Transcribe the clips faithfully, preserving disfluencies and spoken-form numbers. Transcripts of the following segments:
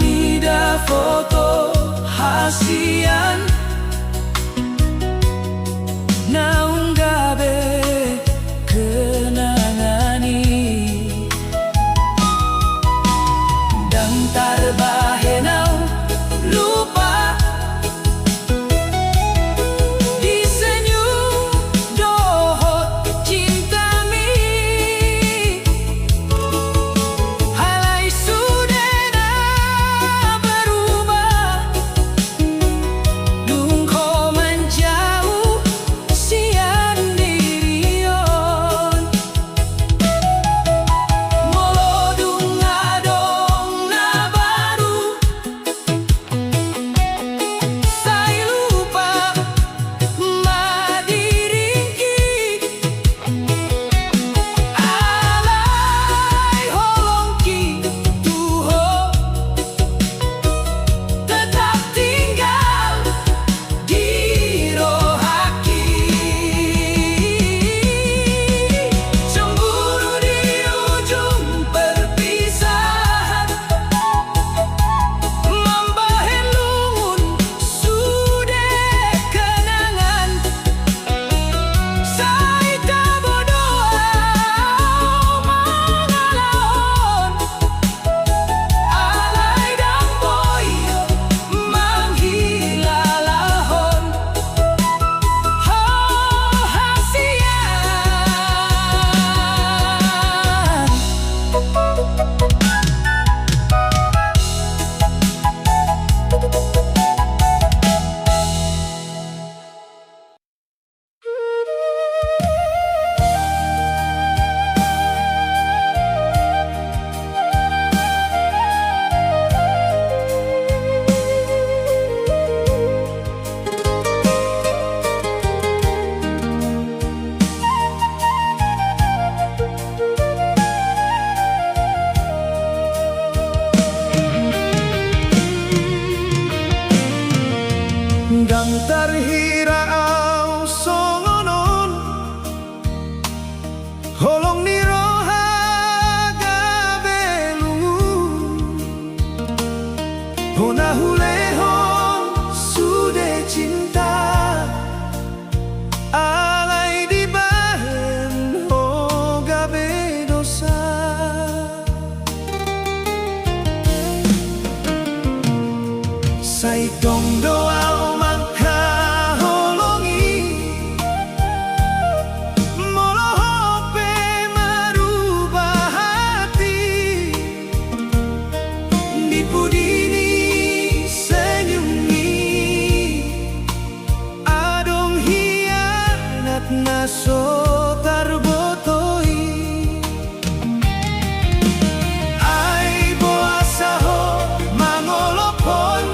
Nida foto hasian naung gabe kenangan i. Ndang tarbahen au lupa di senyum dohot cintami. Alai sude na berubah, dung ho manjauh sian diri on. Molo dung adong na baru, sai lupa ma diringki. Alai holongki tu ho tetap tinggal di rohaki. Cemburu di ujung perpisahan, mambahen lungun sude kenangan. Sai tabo do au mangalahon, alai ndang boi manghilalahon ho hasian. Ndang tarhira au songon on, holong ni roha gabe lungun, hona hulehon sude cinta, alai dibahen ho gabe dosa. Sai tong do au mangkaholongi, molo ho pe marubah hati, di pudi ni senyummi adong hianat na so tarboto i. Ai boasa ho mangolophon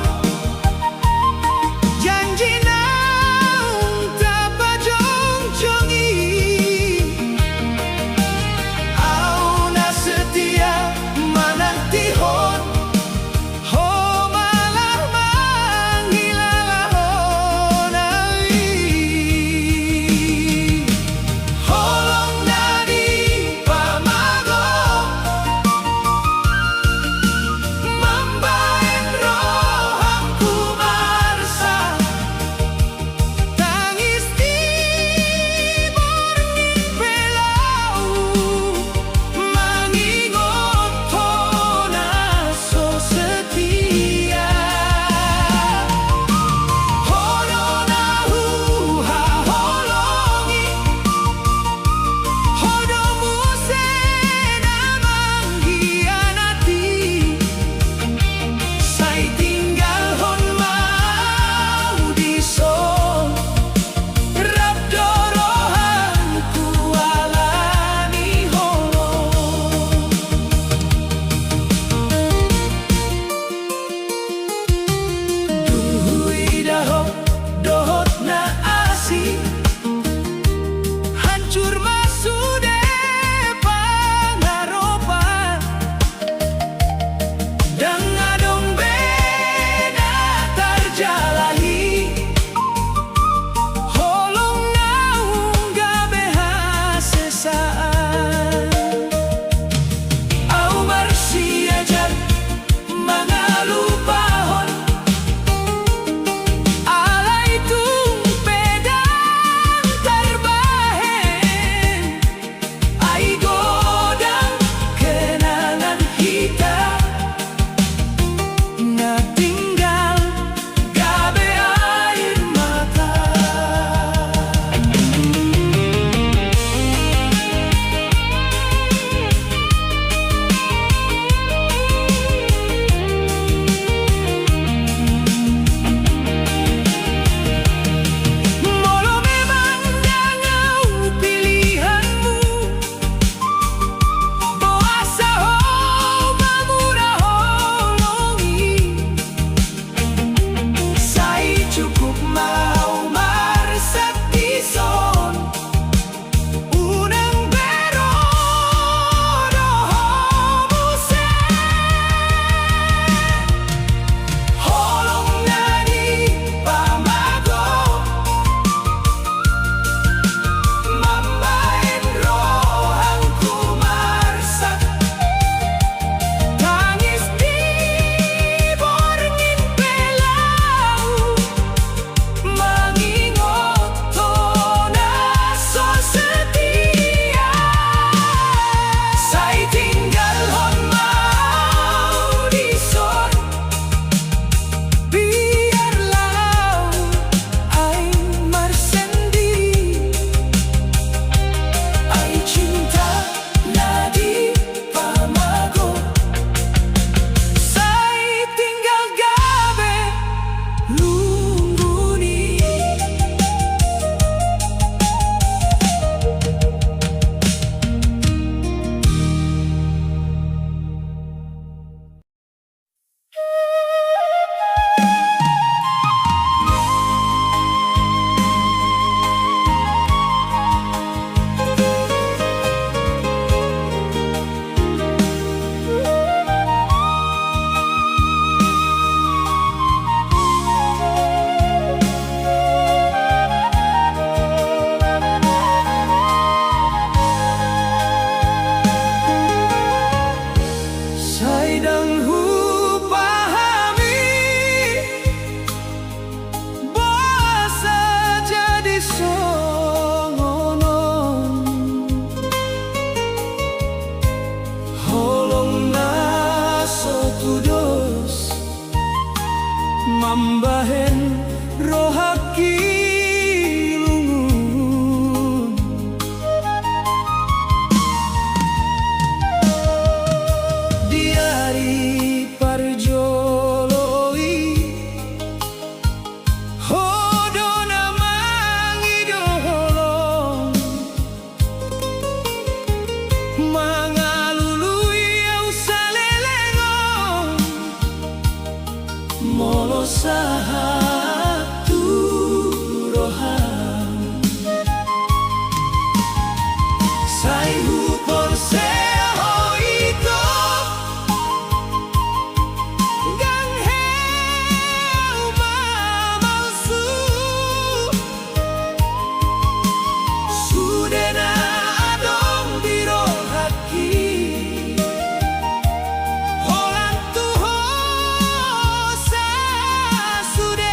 Sahat tu roham. Sai huporsea ho ito. Ndang hea au mamalsu. Sude na adong di rohangki. Holan tu ho sasude.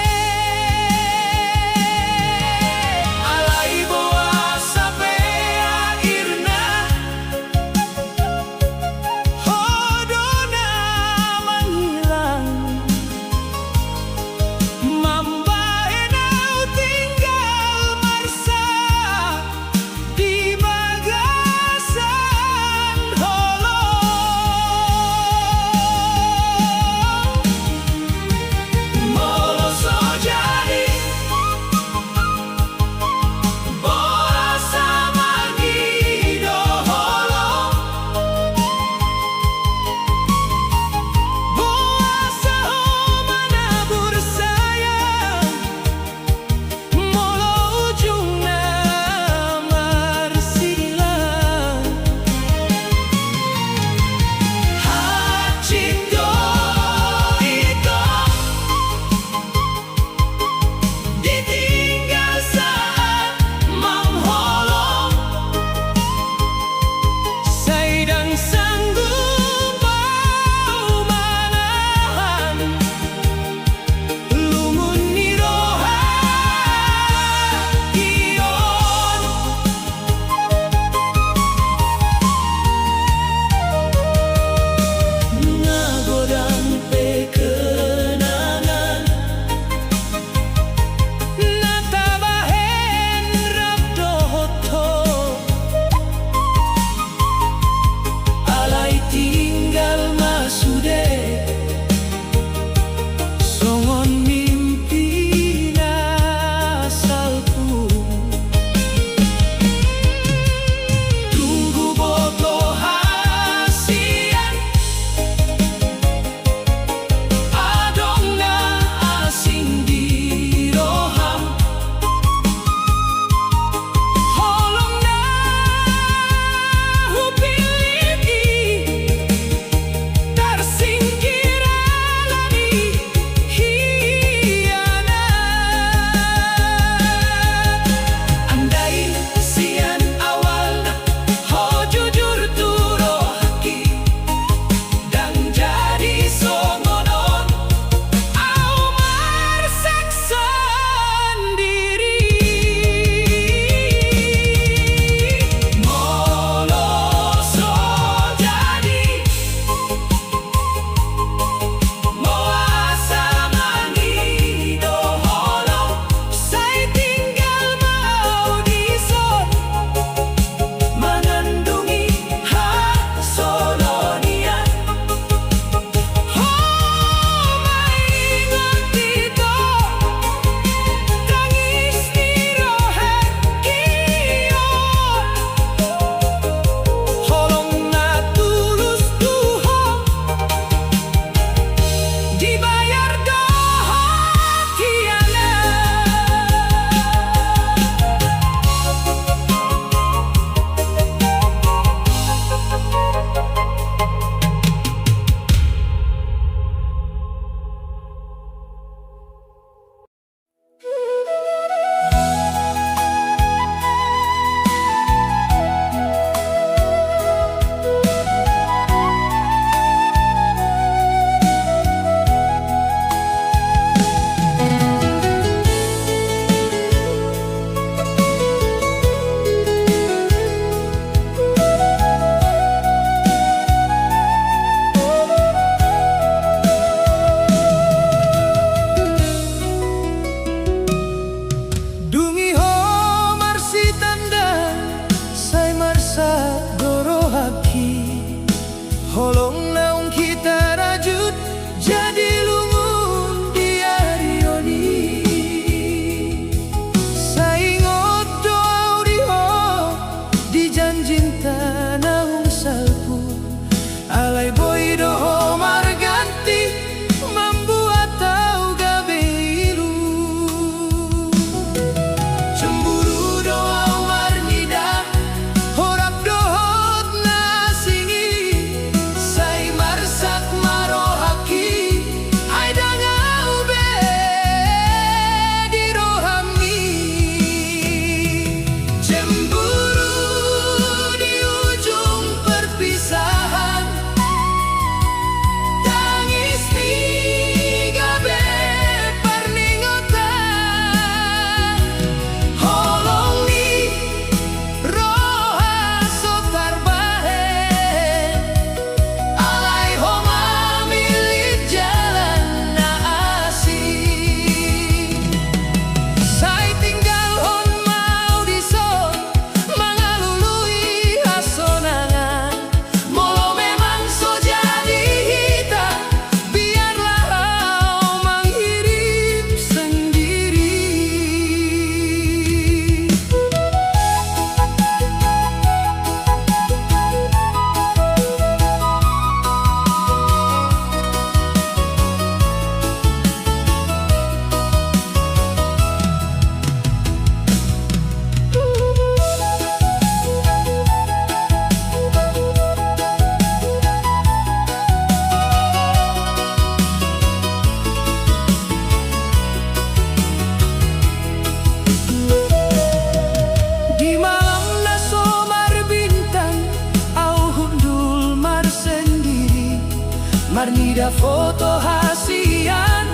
Marnida foto hasian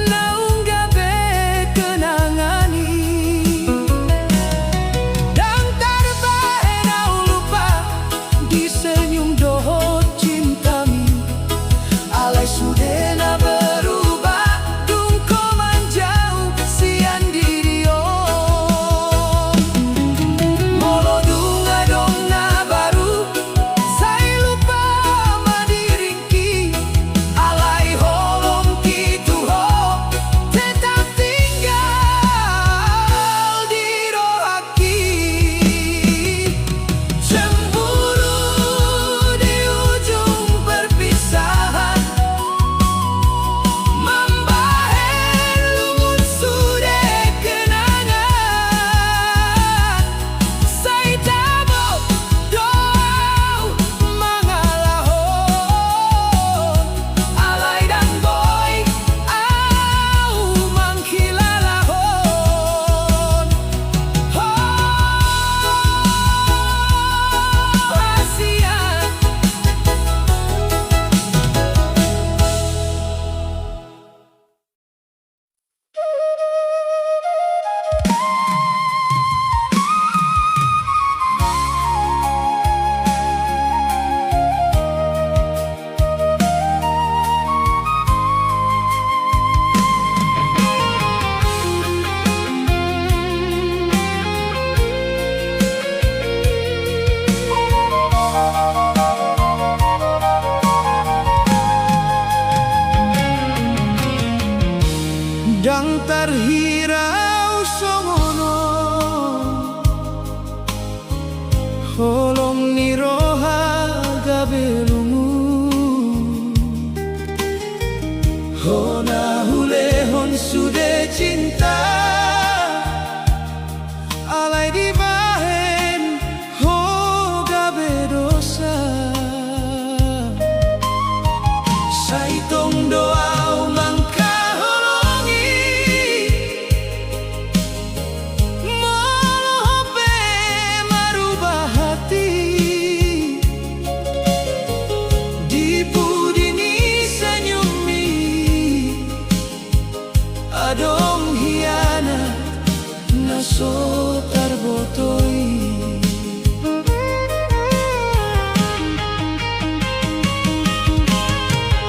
naung gabe kenangan i. Ndang tarbahen au lupa di senyum dohot cintami. Alai sude na berubah dung ho manjauh sian diri on. Molo dung adong na baru, sai lupa ma diringki. Alai holongki tu ho tetap tinggal di rohangki. Cemburu di ujung perpisahan, mambahen lungun sude kenangan. Sai tabo do au mangalahon, alai ndang boi au mangkilalahon. Ho, hasian. Ndang tarhira au songon on, holong ni roha gabe lungun. Ho na hulehon sude cinta, alai dibahen ho gabe dosa. Sai tong do au mangkaholongi, molo ho pe marubah hati. Di pudi ni senyummi adong hianat na so tarboto i.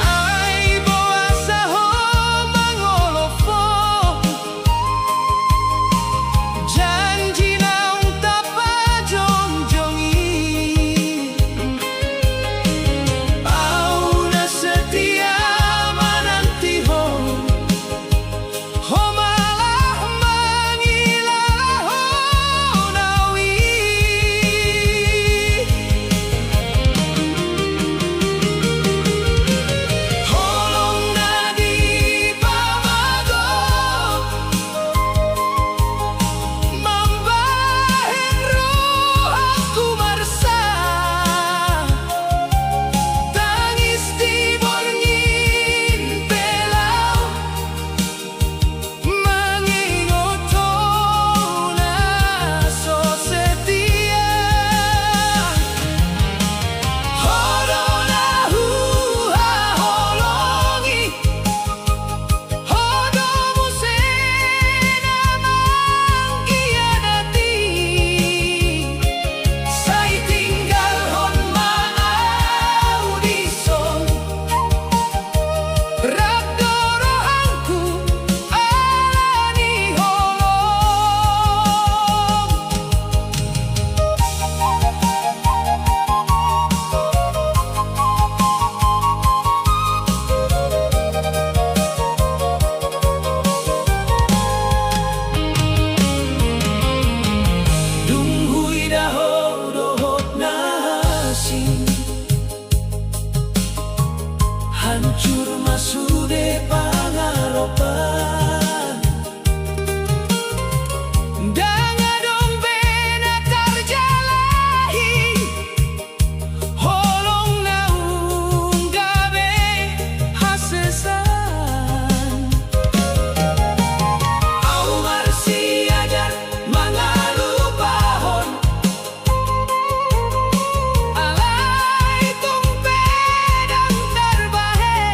Ai boasa ho mangolop ho, janji naung tapajongjong i. Au na setia mananti ho, ho malah mangilalahon au i. Holong na dipamago mambahen rohangku marsa, tangis di borngin pe laho mangingot ho na so setia. Ho do na huhaholongi, ho do muse na mangkhianati. Sai tinggalhon ma au dison, rap do rohangku ala ni holong. Dung huida ho dohot na asing, hancur ma sude pangaropan. Ndang adong be na tarjalahi, holong naung gabe hasesan. Au marsiajar mangalupahon, alai tung pe ndang tarbahen.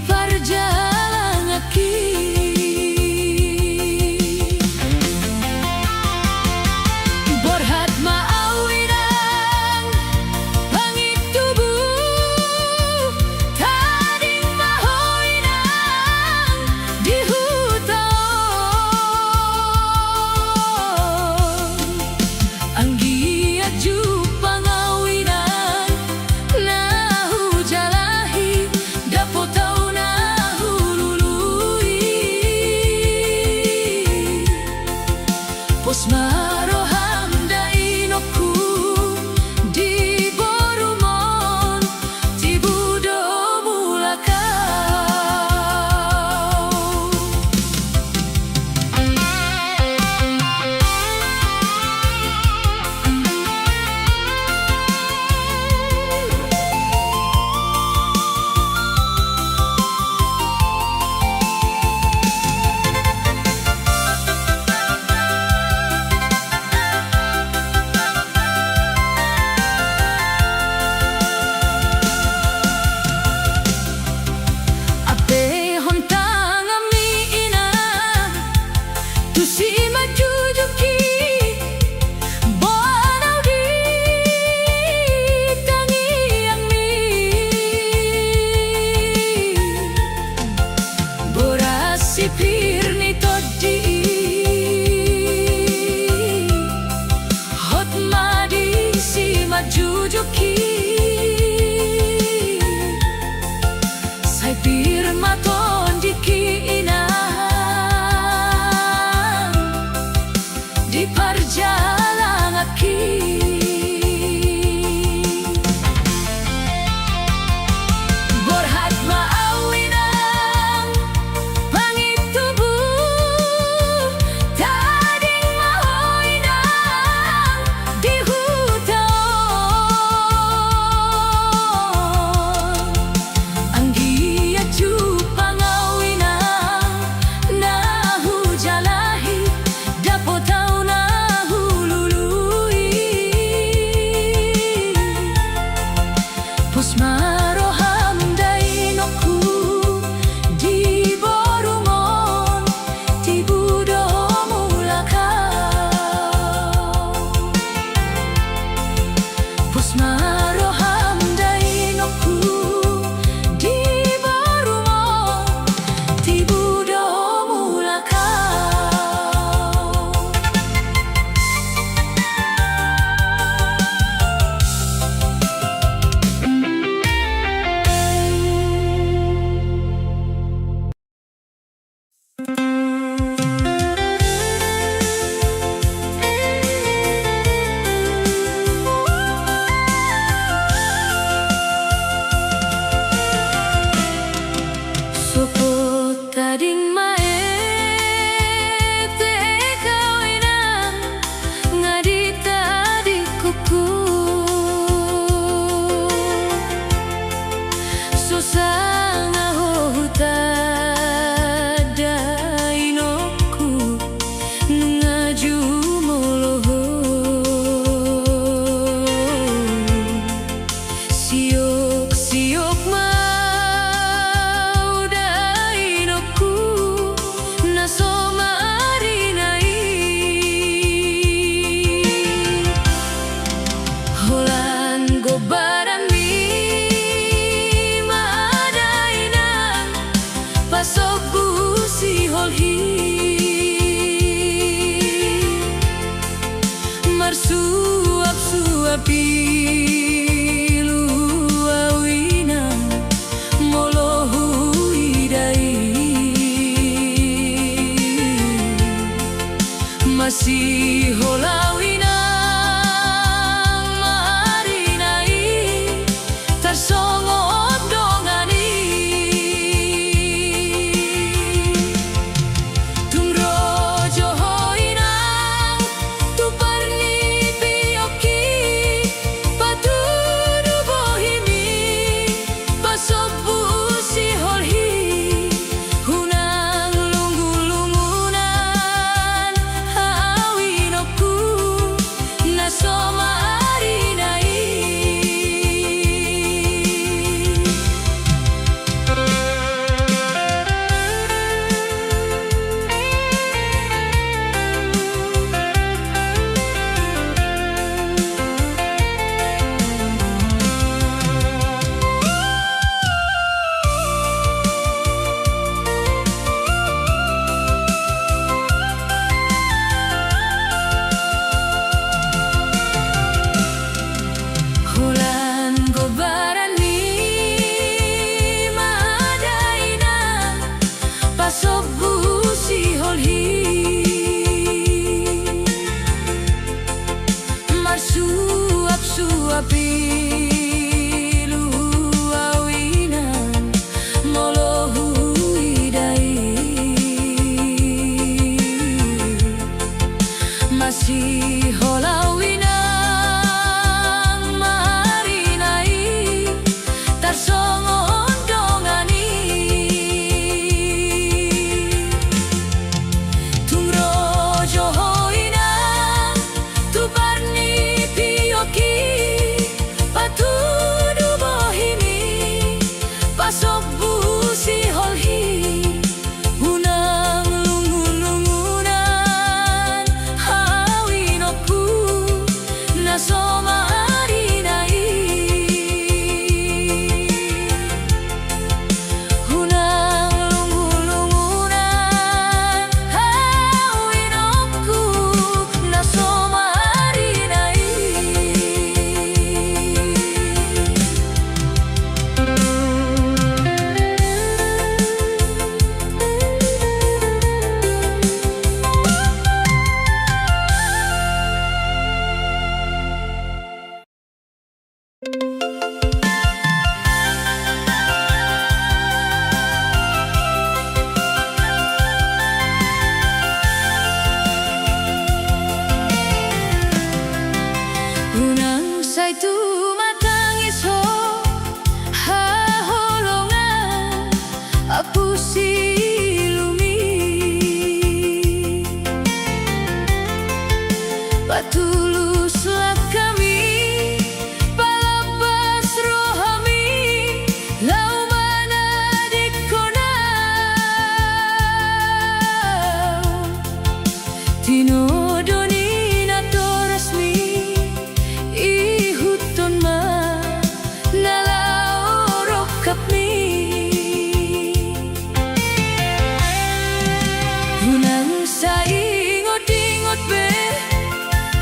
parjalanganki. Borhat ma au inang pangintubu, tading ma ho inang di huta on. Anggiat jumpang au inang na hujalahi, dapot au na hulului. Pos ma roham da inongku di borum on, tibu do mulak au. Ampehon tanganmi inang tu simanjujungki, boan au di tangiangmi. Boras sipir ni tondi i, hot ma di simanjujungki. Sai pir ma tondingki inang di parjalanganki. Borhat ma au inang pangintubu, tading ma ho inang di huta on. Anggiat jumpang au inang na hujalahi, dapot au na hulului. Pos ma roham da inongku di borum on, tibu do mulak au. Pos ma roham da inongku di borum on, tibu do mulak au. Sopo tading ma etek au inang, nga ditadingkon ho. So sanga ho hutanda inongku, nunga jumolo ho. Siok, siok ma au da inongku, na so marina i. Holan gombaranmi ma da inang pasombu sihol i. Marsuapsuap ilu au inang molo huida i. Masihol au inang marina i, tarsongon dongan i. Tung ro jo ho inang tu parnipionki, patudu bohimi pasombu sihol i. Unang lungunlungunan au i Silumi, patulus langkami, palambas rohami, laho manadingkon au. Tinodo ni natorasmi, ihuthon ma na laho rongkapmi. Unang sai ingotingot be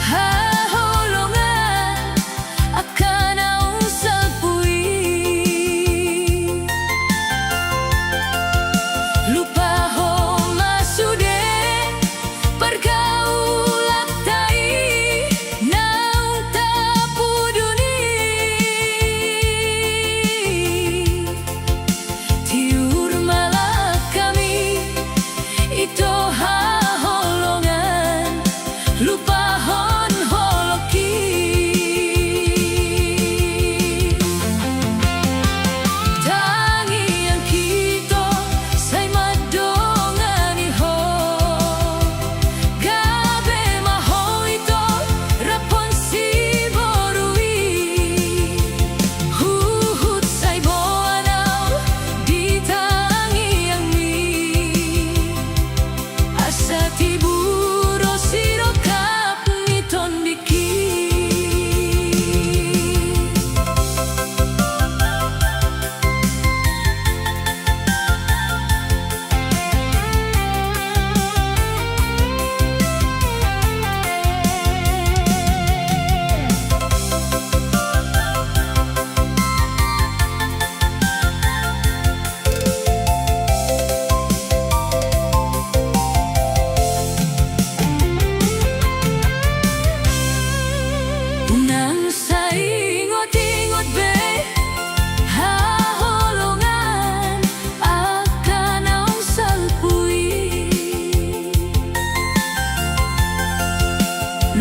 haholongan angka naung salpu i. Lupahon ma sude pargaulanta i naung tapudun i. Tiur ma langkami, ito haholongan, lupahon holongki. Tangiangki, ito, sai mandongani ho, gabe ma ho, ito, rap hon siboru i. Huhut sai boan au di tangiangmi, asa tibu ro sirongkap ni tondingki. Unang sai ingotingot be haholongan angka naung salpu i.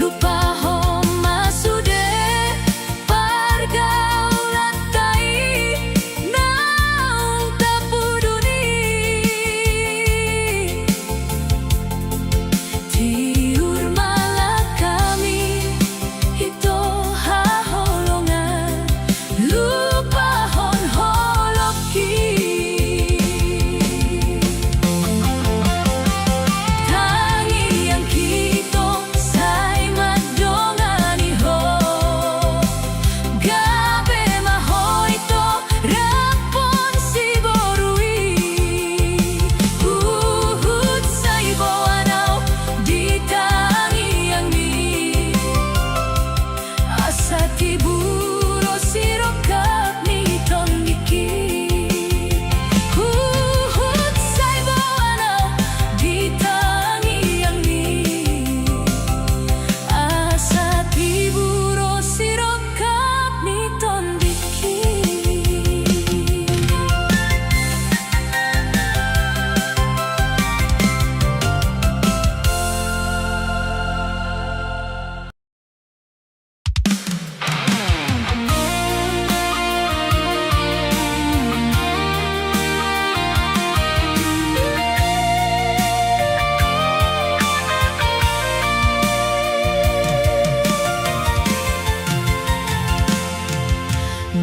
Lupahon ma sude pargaulanta i naung tapudun i. Tiur ma langkami, ito haholongan, lupahon holongki. Tangiangki, ito, sai mandongani ho, gabe ma ho, ito, rap hon siboru i. Huhut sai boan au di tangiangmi, asa tibu ro sirongkap ni tondingki. Huhut sai boan au di tangiangmi, asa tibu ro sirongkap ni tondingki.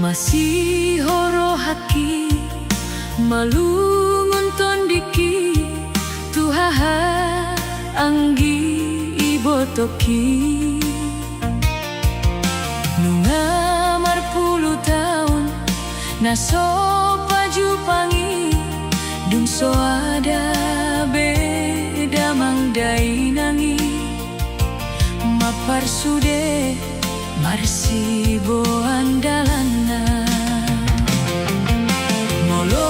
Masihol rohangki malungun tondingki tu haha anggi ibotongki. Nunga marpulu taon na so pajumpang i, dung so adong be damang dainang i. Mamparsude marsiboan dalanna. Molo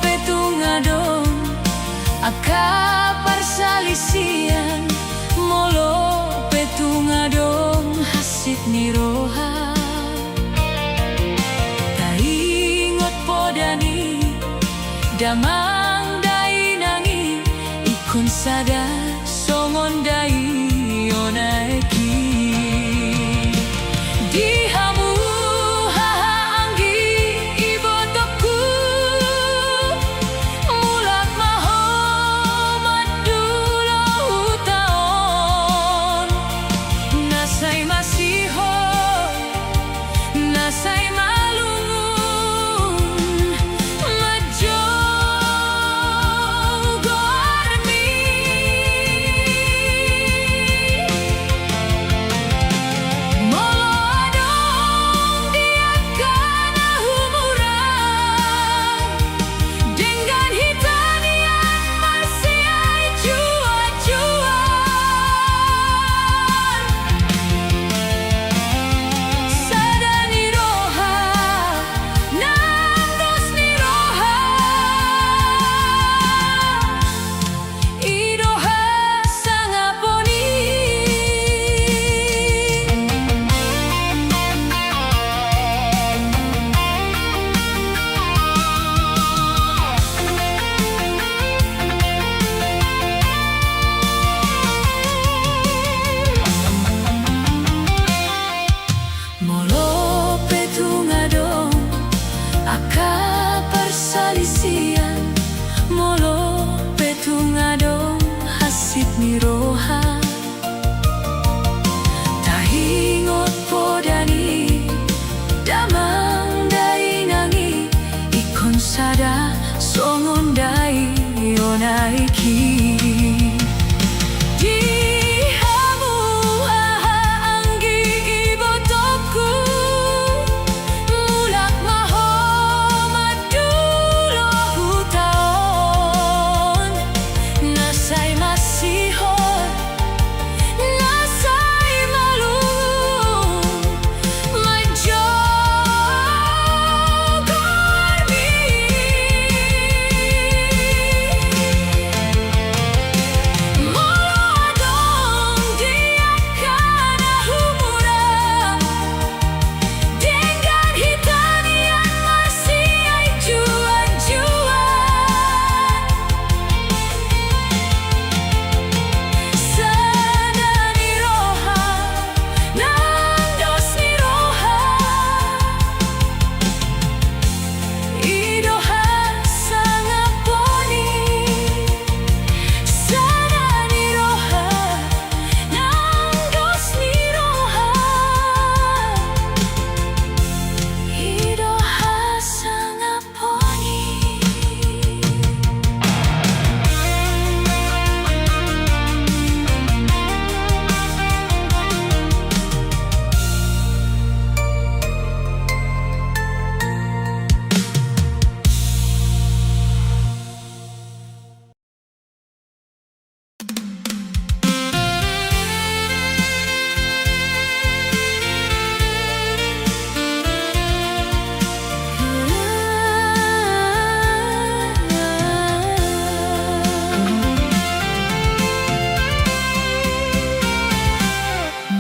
pe tung adong angka parsalisian, molo pe tung adong hansit ni roha, taingot poda ni damang dainang i, ingkon sada songon daion aek i. Di hamu haha anggi ibotongku, mulak ni roha. Taingot poda ni damang dainang i, ingkon sada songon dai on aek i. Di hamu haha anggi, ibotongku, mulak ma ho mandulo huta on. Na sai masihol, na sai malum manjou goarmi. Molo adong di angka na humuram, denggan hita nian masiai juan-juan. Sada ni roha, nang dos ni roha, i do hasangapon i. Sada ni roha, nang dos ni roha, i do hasangapon i.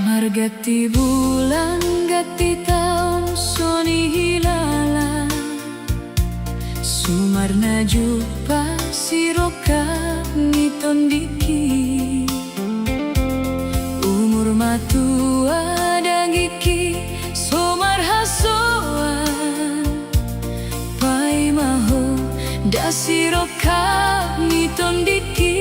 Marganti bulan, ganti taon, so nihilala. Sumarna jumpa sirongkap ni tondingki. Umur matua dagingki so marhasoan. Paima ho da sirongkap ni tondingki.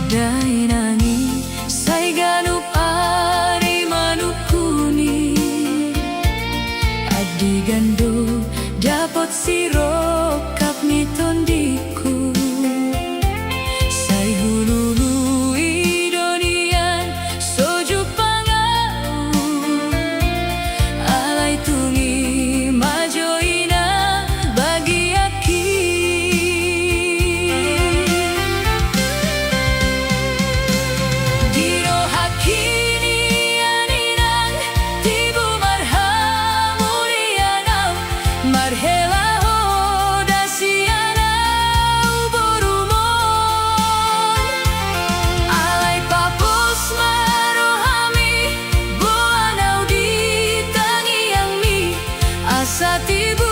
Dainang i sai ganup ari manungkuni. Andigan do dapot sirongkap ni tondingku. Sai hulului do nian so jumpang ahu. Alai tung i ma jo inang bagianki. Di rohangki nian inang, tibu marhamulian ahu, marhela ho da sian ahu borumon. Alai papos ma rohami, boan ahu di tangiangmi, asa tibu